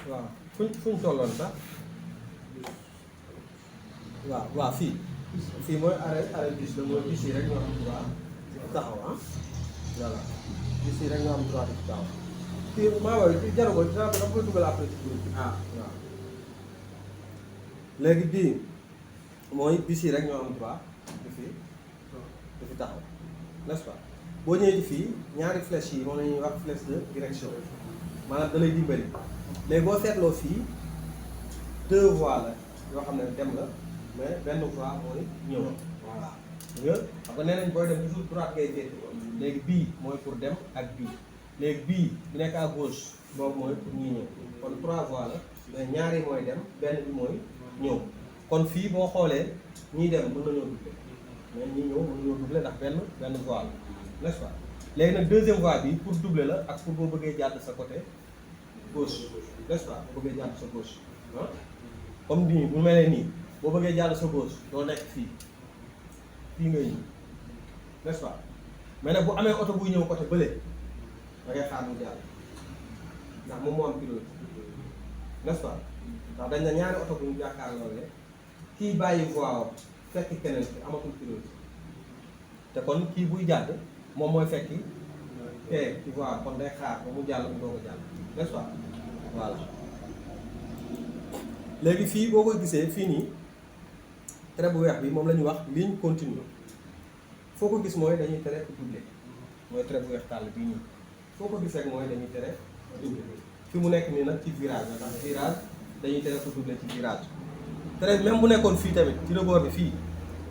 waaw fuñ tolloon sax waaw fii mooy arrêt bus la mooy bus yi rek ñoo am droit di taxaw voilà bus yi rek ñoo am droit di taxaw fii maa booy jaru ko dama koy dugal après ci biir waaw léegi bii mooy bus yi rek ñoo am droit di fi taxaw n'est-ce pas boo ñëwee ci fii ñaari flèche yi moom la ñuy wax flèche de direction maanaam da lay dimbali léegi boo seetloo fii 2 voies la yoo xam ne dem la mais benn voie mooy ñëw voilà nga xam nga nee nañ booy dem toujours droite ngay féete léegi bii mooy pour dem ak bii léegi bii bi nekk à gauche boobu mooy pour ñuy ñëw kon 3 voies la mais ñaari mooy dem benn bi mooy ñëw kon fii boo xoolee ñiy dem mën nañoo doubler mais ñi ñëw mën nañoo doubler ndax benn voie la n'est-ce pas léegi nag deuxième voie bi pour doubler la ak pour boo bëggee jàdd sa côté gauche n'est-ce pas boo bëggee jàdd sa gauche comme nii bu mel nii boo bëggee jàll sa gauche doo nekk fii ngay ñëw n'est-ce pas mais nag bu amee oto buy ñëw côté bële da ngay xaar mu jàll ndax moom moo am pilote n'est-ce pas ndax dañ na ñaari oto bu ñu jàkkaarloo kii bàyyi voie fekk keneen ki amatul pilote te kon kii buy jàdd moom mooy fekki te ci voie kon day xaar ba mu jàll mu doog a jàll n'est-ce pas voilà léegi fii boo ko gisee fii nii trait bu weex bi moom la ñuy wax ligne continue foo ko gis mooy dañuy tere doubler mooy trait bu weex tàll bii nii foo ko gis rek mooy dañuy tere doubler fi mu nekk nii nag ci virage la ndax virage dañuy tere ko doubler ci virage trait même bu nekkoon fii tamit ci rebord bi fii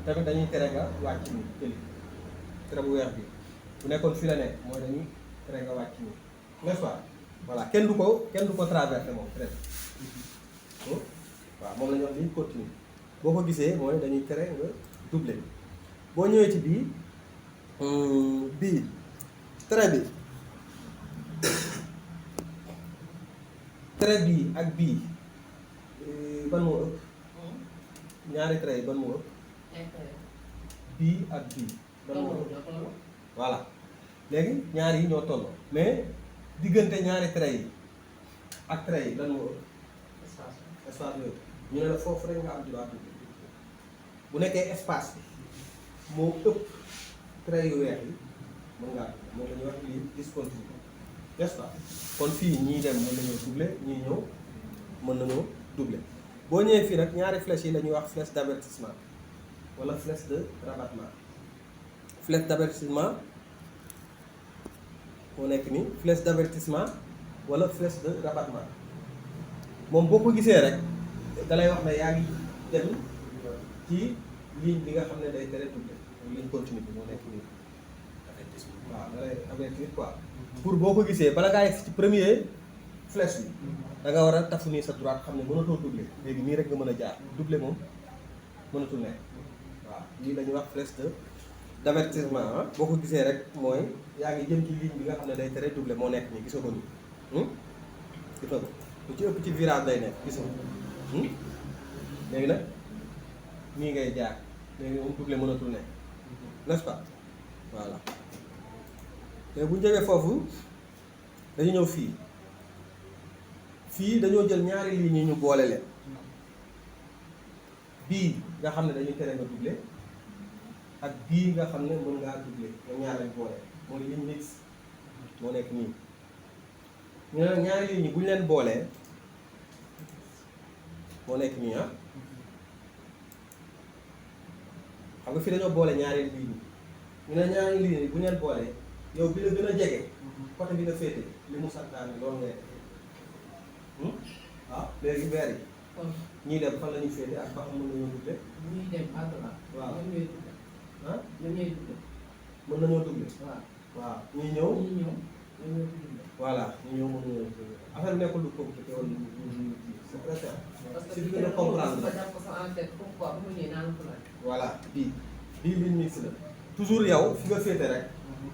tamit dañuy tere nga wàcc nii jëli trait bu weex bi bu nekkoon fii la nekk mooy dañuy tere nga wàcc nii n'est-ce pas voilà kenn du ko traversé moom trait waaw moom la ñuy wax ligne continue boo ko gisee mooy dañuy tere nga doubler boo ñëwee ci bii trait bii ak bii ban moo ëpp ñaari trait yi ban moo ëpp bii ak bii ban moo ëpp voilà léegi ñaari yi ñoo tolloo mais diggante ñaari trait yi ak trait yi lan moo ëpp espace yooyu ñu ne la foofu rek nga am droit bu nekkee espace bi moo ëpp trait yu weex yi mën ngaa moom la ñuy wax lii discontinue n'est-ce pas kon fii ñii dem mën nañoo doubler ñii ñëw mën nañoo doubler boo ñëwee fii nag ñaari flèches yi la ñuy wax flèche d'avertissement wala flèche de rabattement flèche d'avertissement moo nekk nii flèche d'avertissement wala flèche de rabattement moom boo ko gisee rek da lay wax ne yaa ngi dem ci ligne bi nga xam ne day tere doubler ligne continue bi moo nekk nii waaw da lay avertir quoi pour boo ko gisee bala ngaa yegg ci premier flèche bi da nga war a tafu nii sa droite xam ne mënatoo doubler léegi nii rek nga mën a jaar doubler moom mënatul nekk waaw lii la ñuy wax flèche d'avertissement boo ko gisee rek mooy yaa ngi jëm ci ligne bi nga xam ne day tere doubler moo nekk nii gisoo ko nii gisoo ko lu ci ëpp ci virage day nekk gisoo ko léegi nag nii ngay jaar léegi moom doubler mënatul nekk n'est-ce pas voilà te bu ñu jógee foofu dañu ñëw fii dañoo jël ñaari lignes yi ñu boole leen bii nga xam ne dañuy tere nga doubler ak bii nga xam ne mën ngaa doubler ñoom ñaar lañ boole mooy ligne mixte moo nekk nii ñu ne ñaari lignes yi bu ñu leen boolee moo nekk nii xam nga fii dañoo boole ñaari lignes ñu ne ñaari lignes yi bu ñu leen boolee yow bi la gën a jege côté bi nga féete li mu santaane loolu ngay def waaw léegi weer yi ñii dem fan la ñuy féete ak ba xam mën nañoo doubler ñuy dem à droite. waaw ñoom ñooy doubler. ah ñoom ñooy doubler. mën nañoo doubler waaw. waaw ñuy ñëw ñuy ñëw ñoom ñooy doubler. voilà ñu ñëw mën nañoo doubler affaire bi nekkul lu compliqué wala c'est très simple parce que si bi gën a comprendre dafa jàpp sa en tête pourquoi bu mu ñëwee naan ko laaj. voilà bii ligne mixte la toujours yow fi nga féete rek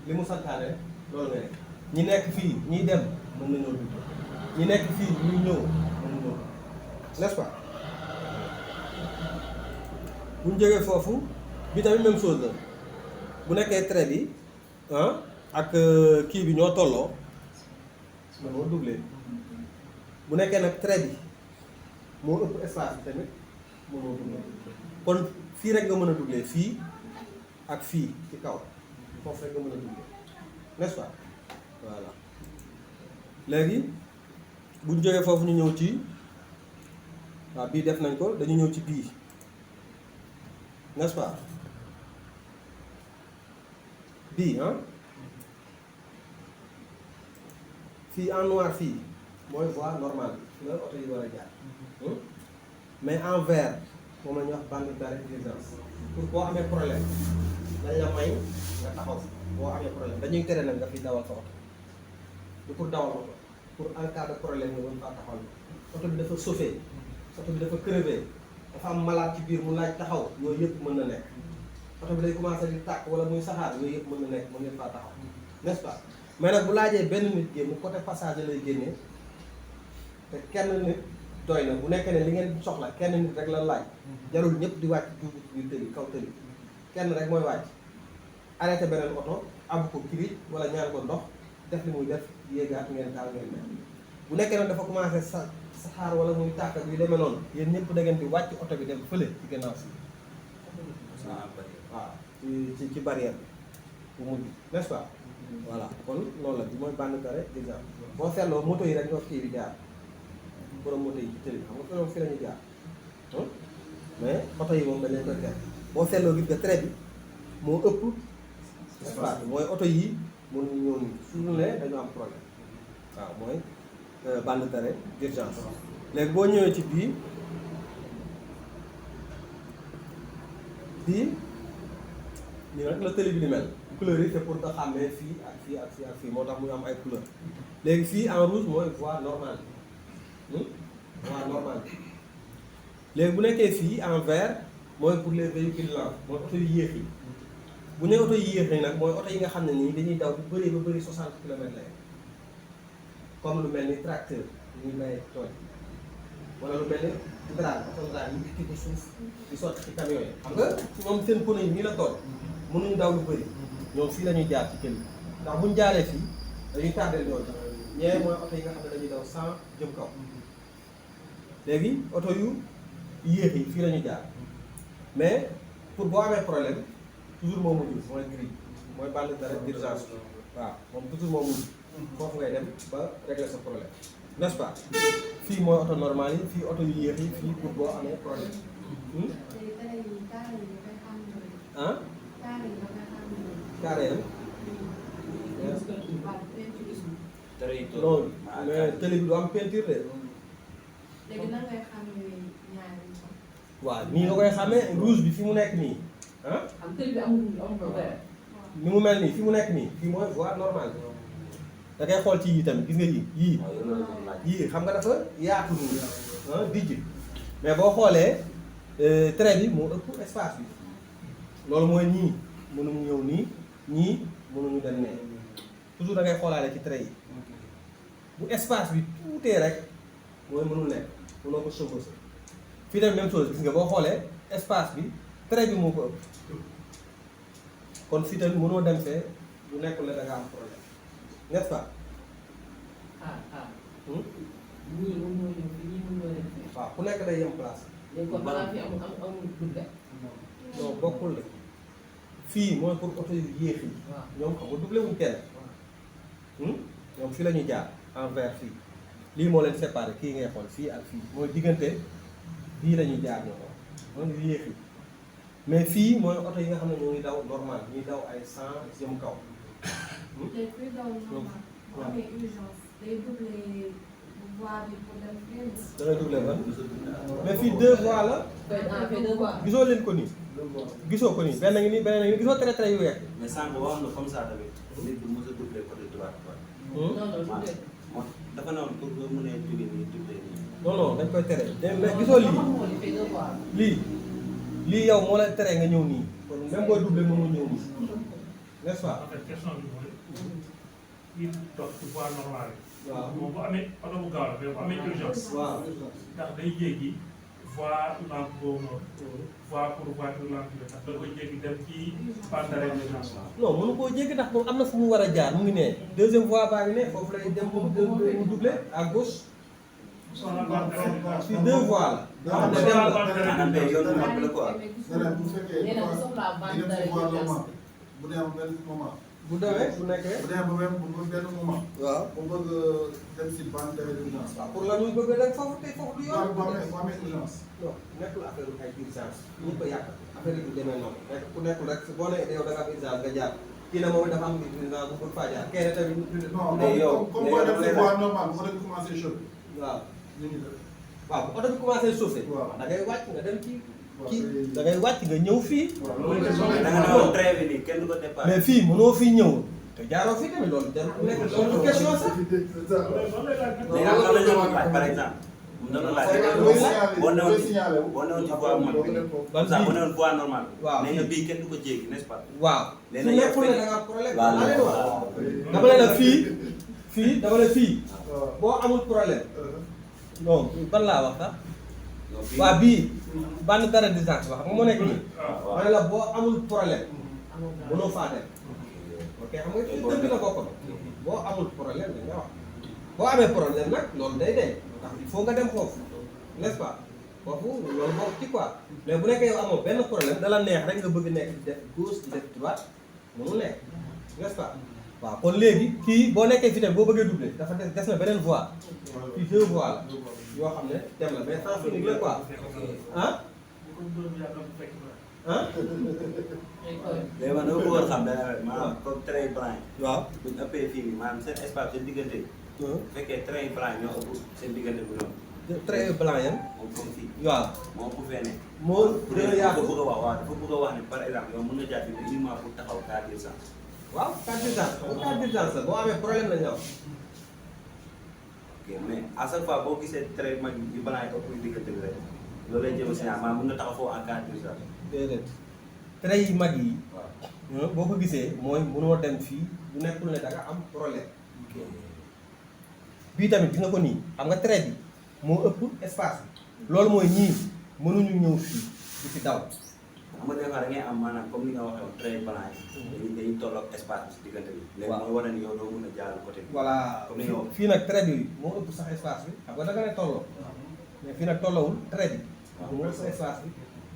li mu santaane loolu nga nekk ñi nekk fii ñiy dem mën nañoo doubler ñi nekk fii ñuy ñëw mën nañoo n'est-ce pas bu ñu jógee foofu bi tamit même chose la bu nekkee trait bi ak kii bi ñoo tolloo mënoo doubler bu nekkee nag trait bi moo ëpp espace bi tamit mënoo doublé kon fii rek nga mën a doublé fii ak fii ci kaw foofu rek nga mën a doublé n'est-ce pas voilà léegi buñ jógee foofu ñu ñëw ci waaw bii def nañ ko dañu ñëw ci bii n'est-ce pas bii fii en noir fii mooy voie normale bi fi la oto yi war a jaar mais en vert moom la ñuy wax bande d'arrêt d'urgence pour boo amee problème dañ la may nga taxaw boo amee problème dañuy tere nag nga fi dawal sa oto du pour dawal oto pour en cas de problème nga mën faa taxawal oto bi dafa sauvé oto bi dafa crevé dafa am malade ci biir mu laaj taxaw yooyu yëpp mën na nekk oto bi day commencé di tàkk wala muy saxaar yooyu yëpp mën na nekk mën ngeen faa taxaw n'est-ce pas mais nag bu laajee benn nit génn côté passager lay génnee te kenn nit doy na bu nekkee ne li ngeen soxla kenn nit rek la laaj jarul ñëpp di wàcc dugg ci biir tëli kaw tëli kenn rek mooy wàcc arrêté beneen oto abu ko kirij wala ñaan ko ndox def li muy def yéegaat ngeen taal ngeen def bu nekkee nag dafa commencé saxaar wala muy tàkk yu demee noonu yéen ñëpp da ngeen di wàcc oto bi dem fële ci gannaaw si waaw ci barrière bu mujj n'est-ce pas voilà kon loolu la bi mooy bande d'arrêt d'urgence boo seetloo moto yi rek ñoo kii bi jaar borom moto yi ci tëli xam nga fi la ñuy jaar mais oto yi moom dañ leen koy tere boo seetloo gis nga trait bi moo ëpp espace bi mooy oto yi mënuñu ñëw nii suñu ne dañu am problème waaw mooy bande d'arrêt d'urgence léegi boo ñëwee ci bii nii rek la tëli bi di mel couleur yi c'est pour nga xàmmee fii ak fii ak fii ak fii moo tax muy am ay couleur léegi fii en rouge mooy voie normale voie normale léegi bu nekkee fii en vert mooy pour les véhicules lents mooy oto yu yéex yi bu ne oto yu yéex yi nag mooy oto yi nga xam ne nii dañuy daw bu bëree ba bëri 60 kilomètres lay comme lu mel ni tracteur ñuy bay tool wala lu mel ni oto ñu ngi kii ko suuf di sotti ci camion yi xam nga ñoom seen pneu yi nii la tool mënuñu daw lu bëri ñoom fii la ñuy jaar ci këli ndax buñ jaaree fii dañuy tardel ñoo tax ñee mooy oto yi nga xam ne dañuy daw 100 jëm kaw léegi oto yu yéex yi fii la ñuy jaar mais pour boo amee problème toujours moo mujj mooy gris mooy bande d'arrêt d'urgence waaw moom toujours moo mujj foofu ngay dem ba régler sa problème n'est-ce pas fii mooy oto normal yi fii oto yu yéex yi fii pour boo amee problème ah carré non mais télé bi du am peinture de léegi nan ngay xàmmee ñaari waaw nii nga koy xamee rouge bi fi mu nekk nii ah am tëli bi amul vert. ni mu mel nii fi mu nekk nii fii mooy voie normale da ngay xool ci yii tamit gis nga yii xam nga dafa yaatu nii dijj mais boo xoolee trait bi moo ëpp espace bi loolu mooy ñii mënuñu ñëw nii ñii mënuñu dem ne toujours da ngay xoolaale ci trait yi bu espace bi tuutee rek mooy mënul nekk mënoo ko chevaucher fii tamit même chose gis nga boo xoolee espace bi trait bi moo ko ëpp kon fii tamit mënoo dem fee bu nekkul ne da nga am problème n'est-ce pas. ñii mën ñoo ñëw fii ñii mën ñoo dem fii. waaw ku nekk day yem place. léegi kon balaa fi amul double. non bokkul de fii mooy pour oto yu yéex yi. waaw ñoom xam nga doublé wuñ kenn. ñoom fii la ñuy jaar en vert fii lii moo leen séparé kii ngay xool fii ak fii mooy diggante bii la ñuy jaar ñoo ko mooy yu yéex yi mais fii mooy oto yi nga xam ne ñoo ngi daw normal ñuy daw ay 100 jëm kaw. léegi kuy daw normal bu amee urgence day doublé voie bi pour dem fenn. da ngay doublé ban mais fii 2 voies la. fait deux fois. gisoo leen ko nii. gisoo ko nii benn ngi nii benn ngi nii gisoo trait yu weex. mais sànq wax na comme ça tamit. nit du mos a doublé côté droite quoi. non non double. dafa ne woon pour nga mën a jóge nii doublé nii. non non dañ koy tere. mais gisoo lii fait deux fois. lii yow moo lay tere nga ñëw nii kon même booy doublé mënoo ñëw nii n'est-ce pas. en fait question bi mooy kii toog ci voie normale yi. waaw moom bu amee oto bu gaaw la mais bu amee urgence. waaw. ndax day jéggi voie lente boobu noonu. voie pour voiture lente bi ndax da koy jéggi dem ci bande d'arrêt d'urgence. non mënu koo jéggi ndax moom am na fu mu war a jaar mu ngi ne deuxième voie baa ngi ne foofu lay dem mu doublé à gauche Soxna Bantare. fii 2 voies la. Soxna Bantare. maanaam tey yoonu mag bi la quoi. bu fekkee nee na bu soxlaa di dem Bantare si voie urgence normale bu dee am benn moment bu demee bu nekkee. bu dee ba même bu benn moment waaw. mu bëgg dem si Bantare d'urgence. waaw pour la muy bëgg a dem foofu te foofu du yoon. bu amee urgence. non nekkul affaire ay urgence ñu ko yàq affaire yi du demee noonu nekk ku nekkul rek boo nee yow da nga am urgence nga jaar kii na moom dafa am urgence bu bëgg faa jaar kenn tamit. non mais yow comme boo dem si voie normale bu oto bi commencé chauffer waaw ñu ngi def. waaw bu oto bi commencé chauffer. waaw da ngay wàcc nga dem ci kii da ngay wàcc nga ñëw fii. da nga ne woon train bi nii kenn du ko départ. mais fii mënoo fii ñëw te jaaroo fii tamit loolu dem nekk loolu question sax. léegi am na la ñu laaj par exemple. mu doon laaj boo newoon ci boo newoon ci voie mag bi. comme ça boo newoon voie normale. waaw nee nga bii kenn du ko jéggi n'est-ce pas. waaw su léegi nekkul ne da nga am problème. waaw maa leen wax waaw. dama ne la fii dama ne fii boo amul problème non ban laa wax sax. waa bii bande d'arrêt d'urgence wax nga moo nekk nii. ma ne la boo amul problème mënoo faa dem. ok xam nga ci dëgg la bokkoon boo amul problème dañ nga wax boo amee problème nag loolu day day ndax il faut nga dem foofu n'est-ce pas foofu loolu bokk ci quoi mais bu nekkee yow amoo benn problème dala neex rek nga bëgg nekk di def gauche di def droite mënu nekk n'est-ce pas waaw kon léegi kii boo nekkee fi tamit boo bëggee doubler dafa des na beneen voie fii 2 voies la yoo xam ne dem la mais sans unique la quoi ah ah léegi man dama bëggoon xam benn affaire maanaam comme train blanc waaw bu ñu ëppee fii nii maanaam seen espace seen diggante bi. bu fekkee train blanc ñoo ëpp seen diggante bu ñoom. très blanc yan moom comme fii. waaw moom ku fee ne. moo bu gën a dee dafa yaatu bëgg a wax waaw dafa bëgg a wax ne par exemple yow mën nga jaar fii uniquement pour taxaw cas d'urgence. waaw cas d'urgence bu cas d'urgence la boo amee problème la ñu am ok mais à chaque fois boo gisee train mag yi blanc yi ëpp diggante bi rek loolu lay jëm si ñaar maanaam mën nga taxaw foofu en cas d'urgence. déedéet train yi mag yi waaw. boo ko gisee mooy mënoo dem fii bu nekkul ne da nga am problème bii tamit gis nga ko nii xam nga train bi moo ëpp espace bi loolu mooy ñii mënuñu ñëw fii di fi daw xam nga des fois da ngay am maanaam comme ni nga waxee woon train blanc yi. dañuy tolloog espace bi si diggante bi. léegi waaw mooy wane ni yow doo mën a jaar côté bi. voilà comme ni nga wax. fii nag train bi moo ëpp sax espace bi xam nga da nga ne tolloo mais fii nag tolloowul train bi moo ëpp sax espace bi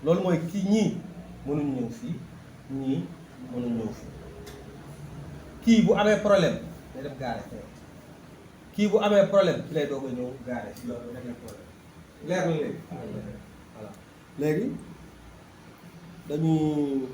loolu mooy kii ñii mënuñu ñëw fii ñii mënuñu ñëw fii kii bu amee problème day dem gaare fee kii bu amee problème ci lay doog a ñëw gaare fii régler problème leer na léegi voilà léegi dañuy